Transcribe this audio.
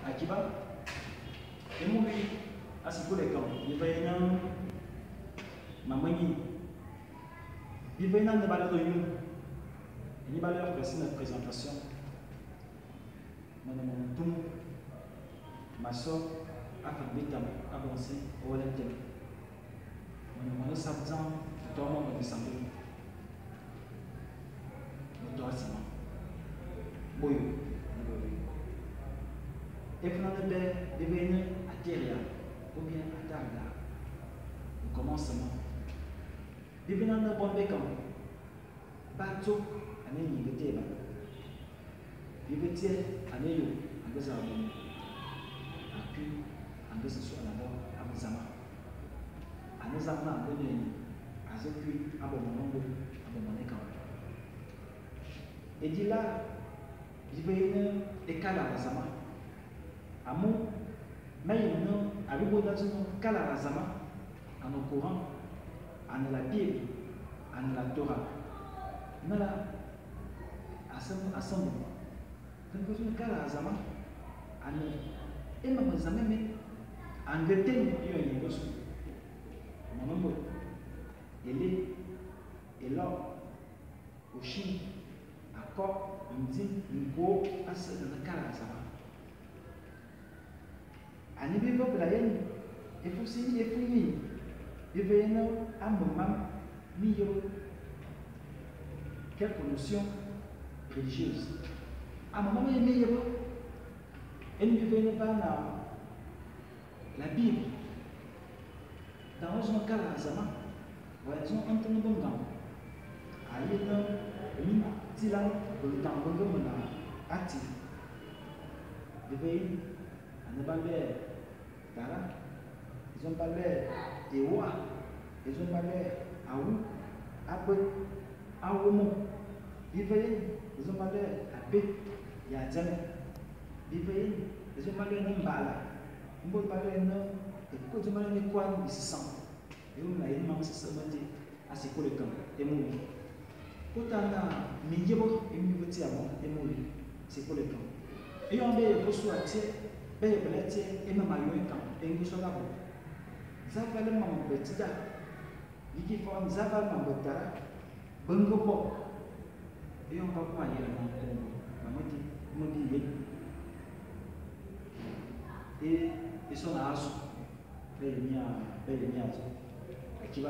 Akiba, émo wi a sikôlô ékang bi va yen mam menyi. Bi va yen ane ba lere ñu, ényi ba lere verset na présentation. Me ne moan ntum, ma so afan metam abong si ôwel ntem. Me ne moan ésap dzam ntôô mongô Décembre. Me too asiman. Boyo, ane ba wi. Éfônane bèè bi va yen ateria ou bien atarga, le commencement. Bi va yen ane boan bekang ba dzô ane ényi é nge téban. Bi ve tsiè ane éyong a nge zagha bo a kuiñ a nge se sughlane a bo abe zama. Ane dzam naa a nge ñe ényi a ze kuiñ a bo moan ôngôô, a bo moan ékang. Édi lal bi va yen é kalare Nzame amu ma yem naa a Bible da dzô naa kalare Nzame a ne Coran, a ne la Bible, a ne la Torah naa a seme bo. Ve bi va dzô naa kalare Nzame a ne é mam Nzame émién a nge tem éyong éñe é nge sum. Moan mbôt, élé, élokh, ôchiñ, akok, ndzim, nkôô, ase a ne kalare Nzame. Ane bi va bera yen éfus si éfus ñi, bi va yen amem mam mi yebe quelques notions religieuses. Amem mam mi yebe éne bi va yen va na la Bible dans un kalare Nzame wa yen dzô nteng bengang a yen mintsilan bengang be nge mana a tsili. Bi va yen ane ba luè Tara, é dzôm ba luè Ewa, é dzôm ba luè Awu, Abé, Awômô. Bi va yen é dzôm ba luè Abé ya Adzeme. Bi va yen é dzôm ba luè Mbala, mbôt ba luè é dzôm ba luè ékoan bisesang. Éyong na yen mam mesese meté a sikôlô ékang émo wi. Kôta naa minyebe émi mi ve tsiè abong émo wi sikôlô ékang. Éyong be ye ve so a tsiè, be ye bele tsiè é mam ayong ékang é nge so da bo. Za aval é mam betsida nge ki faa za aval mam betara be nge bo éyong ba kuma yeghe na Congo mam meté émo bi yen. É é so na asu be ye mia be ye mia dzô. Akiba.